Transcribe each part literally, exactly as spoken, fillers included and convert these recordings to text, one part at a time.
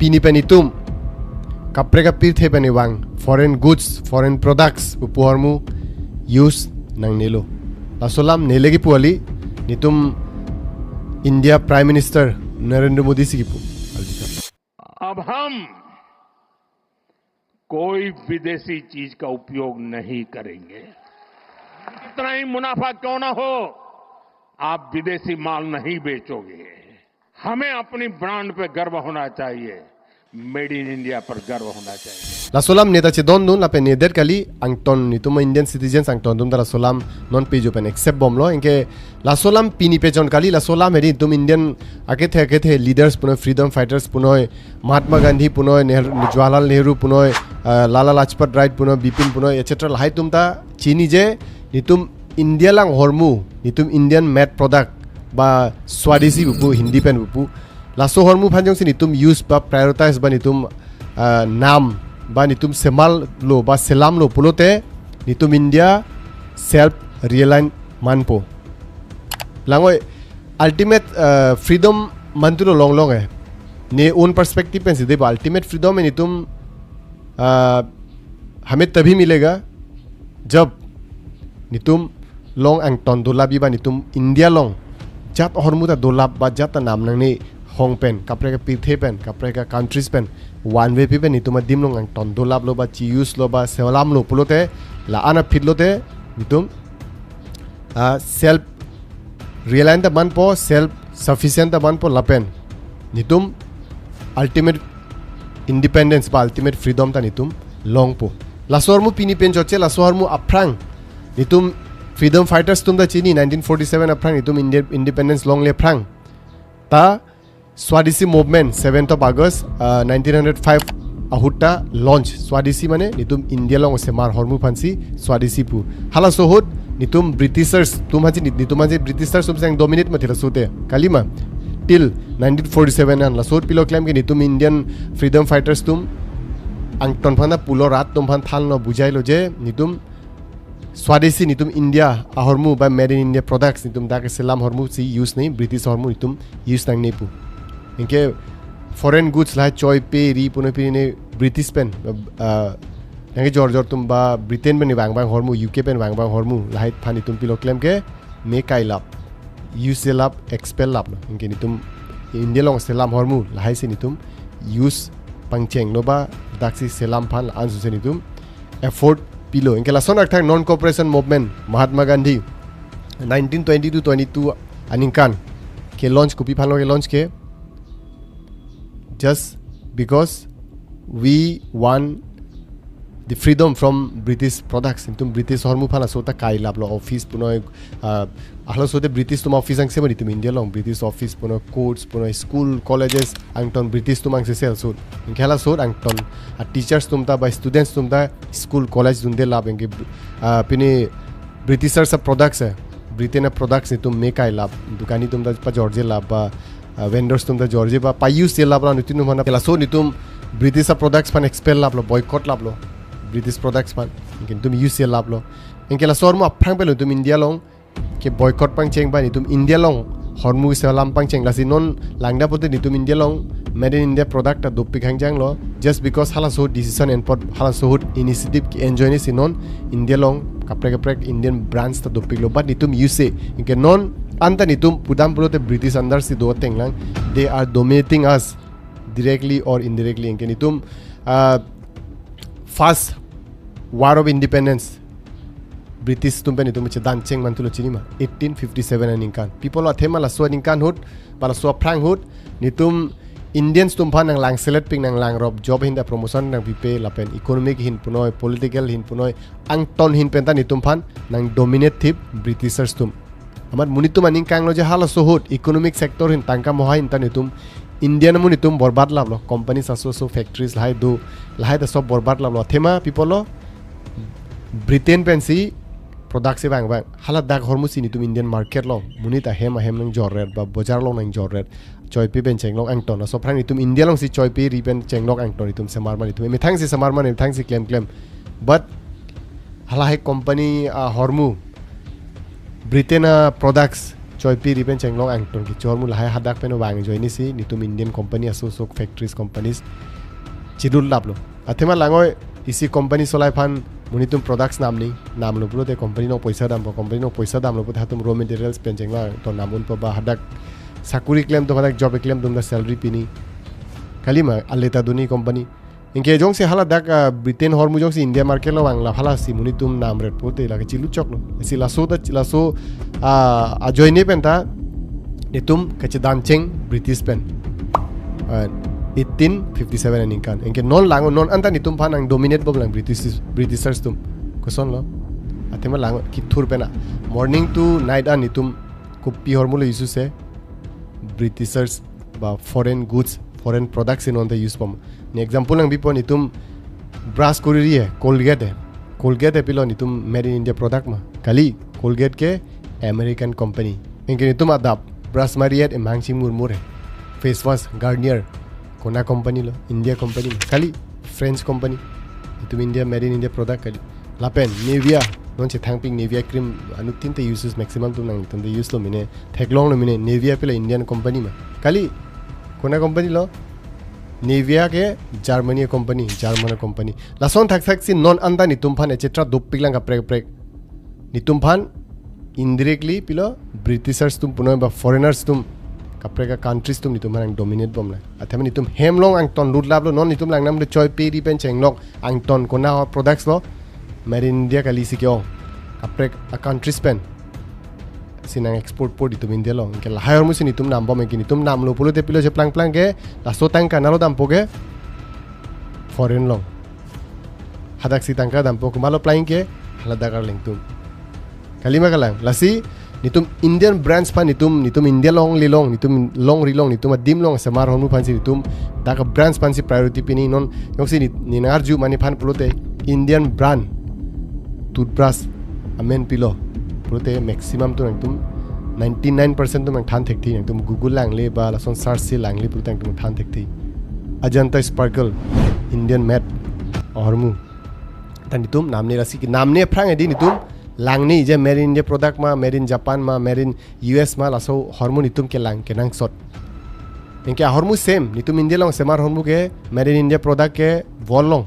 pini pen itum kaprek apirthe pen ivang foreign goods, foreign products pu ahormu use nangnelo. Laso alam nele kipu kali, netum India Prime Minister Narendra Modi si kipu. अब हम कोई विदेशी चीज का उपयोग नहीं करेंगे। कितना ही मुनाफा क्यों ना हो, आप विदेशी माल नहीं बेचोगे। हमें अपनी ब्रांड पे गर्व होना चाहिए, मेड इन इंडिया पर गर्व होना चाहिए। Laso alam neta chedondun lapen nedet kali, angton netum Indian citizens angton atum ta laso alam non pejo pen accept bomlo. Anke laso alam pini pechon kali, laso alam hedi netum Indian akethe akethe leaders punoi, freedom fighters punoi, Mahatma Gandhi punoi, Nehru, Jawaharlal Nehru punoi, uh, Lala Lajpat Rai punoi, Bipin punoi, et cetera lahai atum ta chinije netum India lang ahormu, netum Indian made product ba Swadeshi pupu, Hindi pen pupu. Laso ahormu aphan jongsi netum use ba prioritize ba netum, uh, nam ba netum semarlo ba selamlo pulote netum India self reliant manpo. Langoi ultimate, uh, freedom mantulo longlong eh. Ne own perspective pensi deba ultimate freedom netum, uh, हमें तभी मिलेगा जब netum along angton dolap ba netum India along jat ahormu ta dolap ba jat ta nam nangne hong pen, kaprek apirthe pen, kaprek a countries pen vanvepi pen netum adim along angton dolaplo ba chi use lo ba selamlo pulote la-an aphi lote netum, uh, self reliant ta manpo, self sufficient ta manpo lapen netum ultimate independence ba ultimate freedom ta netum longpo. Laso ahormu pini pen chotche, laso ahormu aphrang netum freedom fighters atum ta chini, nineteen forty-seven aphrang netum India independence longle aphrang ta Swadeshi movement, seventh of August, uh, nineteen hundred five ahut ta launch. Swadeshi mane netum India along semar ahormu aphansi Swadeshi pu. Halaso ahut netum Britishers atum hansi, netum hansi Britishers atum sang dominate mathila sute kalima till nineteen forty-seven an. Laso ahut pilo klemke netum Indian freedom fighters atum angton aphan ta pulo, rat atum aphan thanlo, bujailo je netum Swadeshi, netum India ahormu ba made in India products netum dak selam ahormu si use nangji, British ahormu netum use nangne pu. Anke foreign goods lahai choi pe ri punoi pine British pen, uh, nangkejor jor atum ba Britain pen vang vang ahormu, U K pen vang vang ahormu lahai aphan netum pilo klemke me kailap, use lap, expel laplo. Anke netum India along selam ahormu lahai si netum use pangchenglo ba daksi selam aphan la-an suse netum effort pilo. Anke lason akthak non cooperation movement Mahatma Gandhi nineteen twenty to twenty-two aningkan ke launch, kopi aphanlo ke launch ke, just because we want the freedom from British products. Netum British ahormu aphan laso ta kailaplo, office punoi, uh, halaso te British atum office angse mani netum India along, British office punoi, courts punoi, school, colleges angton British atum angse sel sut. Anke halaso ahut angton a teachers atum ta ba students atum ta school college dunde lap, anke, uh, pine Britishers a products eh, Britain a products netum me kailap, dukani atum ta pajorje lap ba, uh, vendors atum ta jorje ba pa use lap ra netum atum aphan. Halaso netum British a products aphan expel laplo, boycott laplo, British products aphan. Anke netum use laplo. Anke laso ahormu aphrang pelo netum India along ke boycott pangcheng ba netum India along ahormu selam pangcheng, lasi non langdam pulote netum India along made in India product ta dopik hangjanglo, just because halaso ahut decision enpot, halaso ahut initiative ke-enjoy nangji si non India along kaprek kaprek Indian brands ta dopiklo, but netum use. Anke non anta netum pudam pulote British under si do ateng lang, they are dominating us directly or indirectly. Anke netum, uh, first War of Independence British atum pen netum chedan cheng mantulo chini ma, eighteen fifty-seven aningkan. People athema laso aningkan ahut ba laso aphrang ahut netum Indians atum aphan nanglang select pik, nanglang rop, job ahin ta promotion nangpipe lapen economic ahin punoi, political ahin punoi angton ahin pen ta netum aphan nang dominate thip Britishers atum. Amat monit atum aningkanglo je halaso ahut economic sector ahin tangka mohai ahin ta netum India amonit atum borbad laplo, companies aso aso factories lahai do, lahai ta sob borbad laplo. Athema people lo Britain pensi product si vang vang. Hala dak ahormu si netum Indian market along monit ahem ahem nangjorret ba bojar along nangjorret, choi pe pen chenglok angton. Laso aphrang netum India along si choi pe ri pen chenglok angton netum semar mani netum. Emethang si semar mani, emethang si klem klem. But halahai company ahormu, Britain a products choipi ri pen chenglong angton kecho ahormu lahai hadak pen vang ajoine si netum Indian company aso sok factories companies chidul laplo. Athema langnon isi company solai aphan monit atum products namne, namlo pulote company along poisa dampo, company along poisa damlo pulote hatum raw materials pen chenglong angton nam unpo ba hadak sakuri klemdun, hadak job klemdun ta salary pini. Kalima, ale ta dunji company. Anke jongsi hala dak, ah, Britain ahormu jongsi India market along vang la halasi monit atum namret pulote lake chilu choklo. Si laso ta, laso, ah, ajoine pen ta netum kachedancheng British pen. Ah, eighteen fifty-seven aningkan. Anke non langnon, non anta netum aphan nang dominate bomlang British, Britishers atum. Kosonlo? Athema langnon kithur pen a. Morning to night an netum kopi ahormulo use se Britishers ba foreign goods, foreign products si non ta use pom. Ne example nangbipo, netum brush kori ri-e, Colgate-e. Colgate-e pilo netum made in India product ma? Kali, Colgate ke American company. Anke netum adap brush mari-et emang chimurmur-e. Face wash, Garnier, kona company lo? India company ma? Kali, French company. Netum India, made in India product kali. Lapen Nivea, non chethangpik Nivea cream anuttin te uses, maximum atum nangtum te use lo mine, theklonglo mine, Nivea pilo Indian company ma? Kali, kona company lo? Nivea ke Germany company, German company. Lason thakthak si non anta netum aphan et cetera dopiklang kaprek kaprek. Netum aphan indirectly pilo Britishers atum punoi ba foreigners atum, kaprek a countries atum netum aphan nang dominate bomlang. Athema netum hem along angton lut laplo, non netum langnam de choipi ri pen chenglong angton kona ahor products lo, made in India kali si ke-ong. Kaprek a countries pen si nang export po netum India along. Anke lahai ahormu si netum nam bom, anke netum namlo pulote pilo cheplang plang ke, laso tangka nalo dampo ke foreign along. Hadak si tangka dampo, komatlo plang ke, hala dak arleng atum. Kalima kalang, lasi netum Indian brands aphan netum, netum India along lelong, netum along rilong, netum adim along semar ahormu aphan si netum dak a brands aphan si priority pini. Non jongsi ne, ne nang arju mane aphan pulote Indian brand toothbrush amen pilo pulote maximum atum nangtum ninety-nine percent atum nangthan thekthe, nangtum Google langle ba lason search si langle pulote nangtum than thekthe. Ajanta Sparkle, Indian made ahormu. Ta netum namne, lasi kenamne aphrang edi netum langne je made in India product ma, made in Japan ma, made in U S ma, laso ahormu netum kelang kenangsot. Anke ahormu same, netum India along semar ahormu ke made in India product ke world along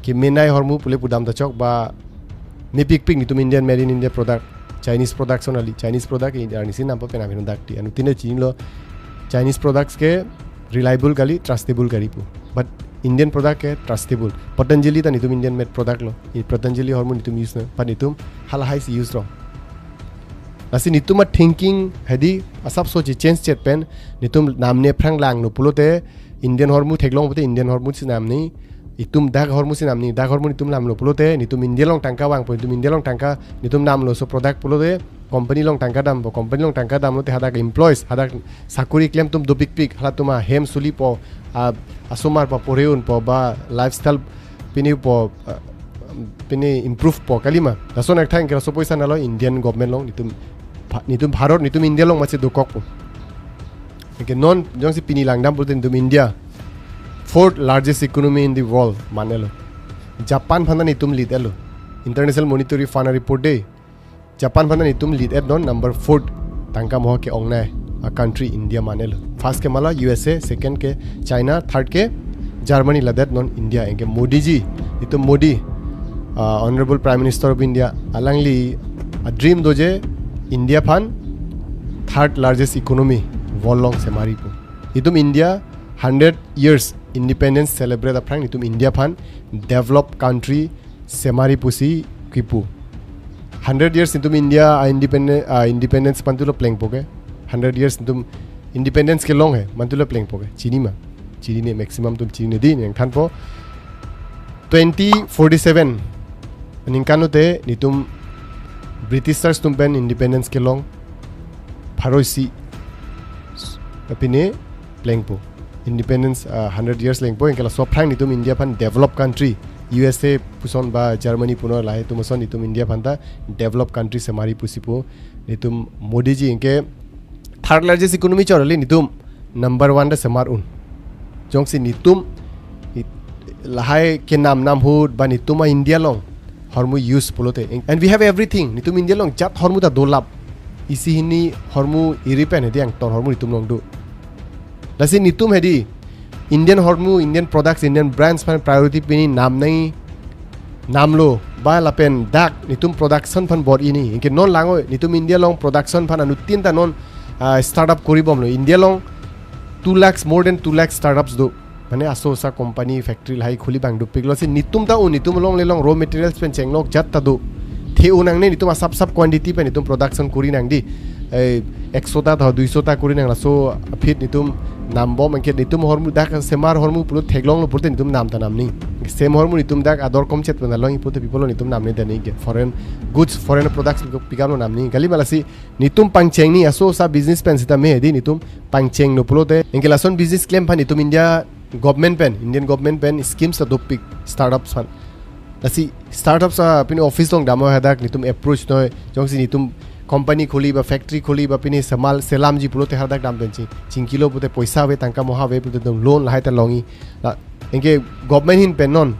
kemenei ahormu pule pudam ta chok ba mepikpik netum Indian made in India product, Chinese product son kali, Chinese product ke arnisi nampo penam hin dak ti. Anuttin ta chinilo Chinese products ke reliable kali, trustable kali pu. But Indian product ke trustable. Patanjali ta netum Indian made product lo. I Patanjali ahormu netum use na, but netum halahai si use lo. Lasi netum a thinking hedi asapso chi change chet pen, netum namne aphrang langlo pulote Indian ahormu theklong pulote Indian ahormu si namne, itum dak ahormu si namne, dak ahormu netum namlo pulote netum India along tangka vangpo, netum India along tangka, netum namlo so product pulote company along tangka dampo, company along tangka damlote hadak employees, hadak sakuri klem atum dopikpik, halatum ahem sulipo, a, asomar paporhe unpo ba lifestyle pini po, a, pini improve po kalima. Lason athang ke laso poisa nalo Indian government along, netum Bha-, netum Bharat, netum India along masi dokokpo. Anke non jongsi pini langdam pulote netum India fourth largest economy in the world manelo. Japan aphan ta netum lead-etlo. International Monetary Fund a report de, Japan aphan ta netum lead-et non, number fourth tangka mohor ke-ongnei a country India manelo. First ke mala U S A, second ke China, third ke Germany, ladak non India. Anke Modi ji, netum Modi, uh, Honorable Prime Minister of India, alangli a dream do je India aphan third largest economy world along semari pu. Netum India hundred years independence celebrate aphrang netum India aphan developed country semari pusi kipu. Hundred years netum India a independent, a independence mantulo plengpo ke. Hundred years netum independence kelong he, mantulo plengpo ke. Chinima? Chinine, maximum atum chinine, di nangthanpo. Twenty forty-seven aningkan lote netum Britishers atum pen independence kelong pharo isi, pine plengpo. Independence, ah, hundred years lengpo, anke laso aphrang netum India aphan developed country, U S A puson ba Germany puno lahai atum ason netum India aphan ta developed country semari pusi pu. Netum Modi ji anke third largest economy chorali, netum number one ta semar un. Jongsi netum i-, lahai kenam nam ahut ba netum a India along ahormu use pulote. And we have everything. Netum India along jat ahormu ta dolap. isi hini hormu iri pen hedi angton hormu netum along do. Lasi netum hedi Indian hormu, Indian products, Indian brands aphan priority pini nam nangji, namlo ba lapen dak netum production aphan bor-i nangji. Anke non lang-oi, netum India along production aphan anuttin ta non, ah, startup kori bomlo. India along two lakhs, more than two lakhs startups do. Mane aso asa company, factory lahai khuli abang dopiklo. Si netum ta un, netum along le along raw materials pen chenglok ajat ta do. The-o nangne, netum asap sap quantity pen netum production kori nang di. Eh, ekso ta tho, duiso ta kori nang, laso aphi netum nam bom. Anke netum hormu dak semar hormu pulo theklonglo pulote netum nam ta nam nangji. Same hormu netum dak ador komchet pen along pulote people netum namnedet nangji ke. Foreign goods, foreign products pik-, pikam lo nam nangji. Kalima, lasi netum pangcheng nangji, aso asa business pen sitame hedi netum pangchenglo pulote. Anke lason business klem aphan netum India government pen, Indian government pen schemes ta dopik startups aphan. Lasi startups a pini office along damlo, hadak netum approach noi, jongsi netum company khuli ba factory khuli ba pini semal selamji pulote hadak dam pen ching, chingkilo pulote poisa ave, tangka moha ave pulote netum loan lahai ta longji. La, anke government ahin pen non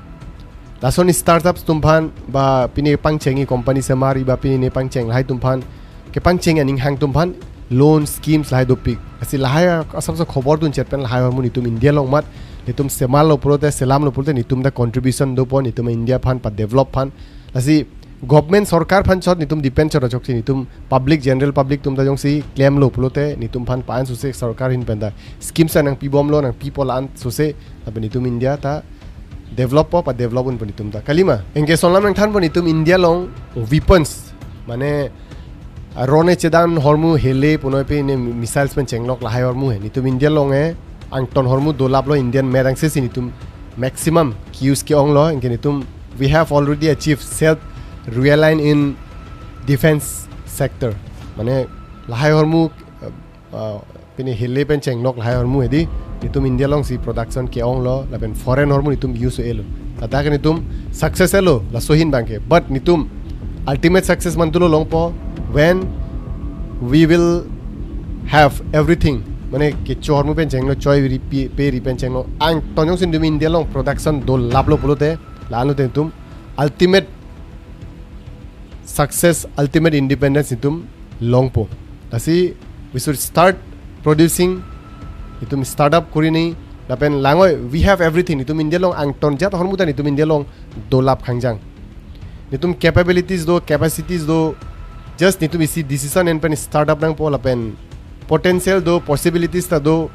lason startups atum aphan ba pini pangchengji, company semar-i ba pini ne pangcheng lahai atum aphan, kepangcheng aning hang atum aphan loan schemes lahai dopik. Lasi lahai asap sa khobor dun chet pen lahai hormu netum India along mat, netum semarlo pulote, selamlo pulote netum ta contribution dopo netum India aphan pa develop aphan. Lasi government, sorkar aphan chot netum depend chot achoksi, netum public, general public atum ta jongsi klemlo pulote netum aphan pa-an suse sorkar ahin pen ta schemes ta nangpi bomlo, nangpipo la-an suse, lapen netum India ta develop po, pa develop unpo netum ta. Kalima, anke sonlam nangthanpo netum India along weapons, mane, ah, rone chedan hormu, hele punoi pe ne missiles pen chenglok lahai hormu he. Netum India along e angton hormu dolaplo, Indian made angse si netum maximum ke-use ke-onglo. Anke netum, we have already achieved self reliant in defense sector. Mane lahai hormu, uh, uh, pini hele pen chenglok lahai hormu hedi netum India along si production ke-onglo, lapen foreign hormu netum use-elo. Ladak netum success elo, laso ahin abangke. But netum ultimate success mantulo longpo when we will have everything. Mane kecho hormu pen chenglo, choi ri pi, pe ri pen chenglo, angton jongsi netum India along production dolaplo pulote, la-anlo te netum ultimate success, ultimate independence netum longpo. Lasi we should start producing, netum startup kori nangji, lapen lang-oi, we have everything. Netum India along angton ajat hormu ta netum India along dolap khangjang. Netum capabilities do, capacities do, just netum isi decision en pen startup nangpo, lapen potential do, possibilities ta do,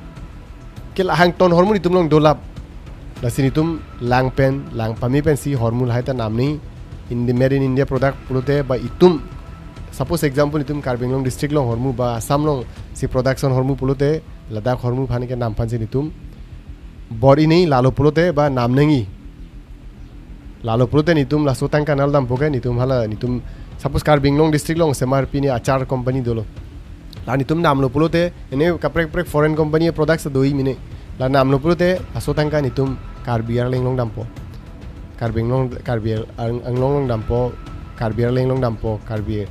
ke la-an angton hormu netum along dolap. Lasi netum lang pen, lang pame pensi hormu lahai ta nam nangji. In the made in India product pulote ba itum, suppose example, itum Karbi Anglong district along hormu ba Assam along si production hormu pulote, ladak hormu aphan ke nam aphansi netum bor-i nangji, lalo pulote ba nam nangji. Lalo pulote netum laso tangka nal dampo ke, netum hala, netum suppose Karbi Anglong district along semar pini achar company dolo. La netum namlo pulote, ene kaprek kaprek foreign company products do-i mene. La namlo pulote, laso tangka netum Karbi Anglong along dampo. Karbi Anglong, Karbi Ang-, Anglong along dampo, Karbi Anglong along dampo, Karbi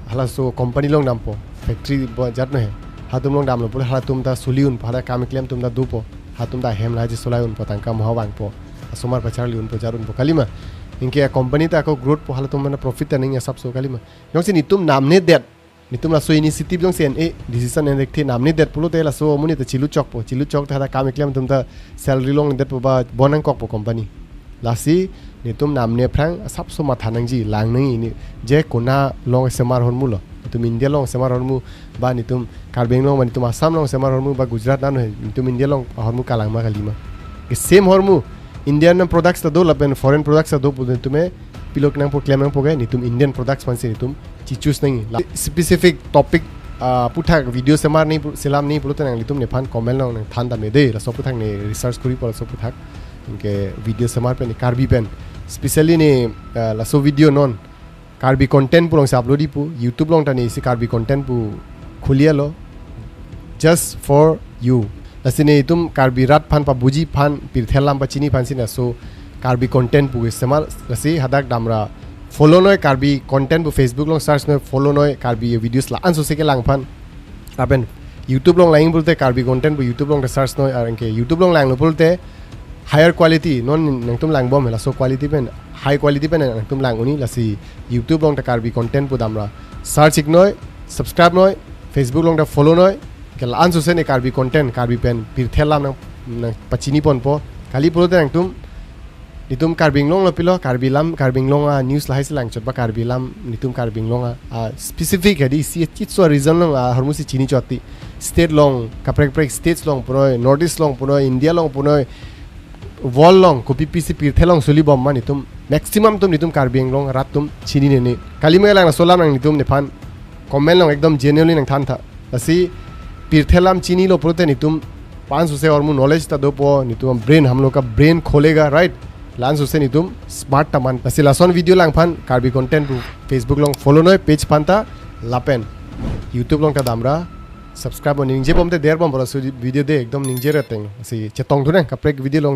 halaso company along dampo. Factory bo ajat no he. Halatum along damlo pulote halatum ta soli unpo, hala kam keklem atum ta dopo. Halatum ta hem lahai chesolai unpo, tangka moha vangpo. Asomar pacharli unpo, jar unpo, kalima. Anke a company ta ako growth po, halatum mane profit ta nangji asapso, kalima. Jongsi netum namnedet, netum laso initiative jongsi en-e, decision en-e thekthe namnedet pulote laso amonit ta chilu chokpo, chilu chok ta hala kam keklem atum ta salary longdetpo ba bon nangkokpo company. Lasi netum namne aphrang asapso matha nangji, lang nangji, ne je konat along semar hormulo. Netum India along semar hormu, ba netum Karbi Anglong, ba netum Assam along semar hormu, ba Gujarat nano he, netum India along hormu kalang ma kalima. Ke same hormu, Indian products ta do lapen foreign products ta do pu netum e pilok nangpo, klem nangpo ke, netum Indian products aphansi netum chi-choose nangji. La specific topic, ah, aphuthak video semar nangji pu-, selam nangji pulote nanglitum nephan comment along nangthan damnoi dei, laso aphuthak ne research koripo laso aphuthak. Anke video semar pen, Karbi pen. Specially ne, ah, laso video non Karbi content pu alongsi upload-ipo, YouTube along ta ne isi Karbi content pu khulielo. Just for you. Lasi netum Karbi rat aphan pabuji aphan, pirthe alam pachini aphansi laso Karbi content pu semar, lasi hadak damra follow noi Karbi content pu, Facebook along search noi, follow noi Karbi videos la-an sose kelang aphan. Lapen YouTube along lang pulote Karbi content pu YouTube along ta search noi, anke YouTube along langlo pulote higher quality, non nangtum lang bom he, laso quality pen, high quality pen nangtum lang unji, lasi YouTube along ta Karbi content pu damra search ik noi, Subscribe noi, Facebook along ta follow noi. Ke la-an suse ne Karbi content, Karbi pen pirthe alam nang, nangpachini ponpo. Kali pulote nangtum, netum Karbi Anglong lo pilo, Karbi alam, Karbi Anglong a news lahai si langchot ba Karbi alam, netum Karbi Anglong a, a specific hadi isi chitso reason along ahormu si chini chot ti. State along, kaprek kaprek states along punoi, North East along punoi, India along punoi, world along, kopi pisi pirthe along suli bom ma netum. Maximum atum netum Karbi Anglong arat atum chinine ne. Kali me lang laso alam nang netum nephan comment along ekdom genuinely nangthan tha. Lasi pirthe alam chinilo pulote netum pan suse ahormu knowledge ta dopo, netum brain, hum log ka brain khulega, right? La-an suse netum smart ta man. Lasi lason video langphan Karbi content pu Facebook along follow noi, page aphan ta lapen YouTube along ta damra subscribe noi, ningje bom te der bom bora su video de ekdom ningje reteng. Lasi chetongthu nang kaprek video along de.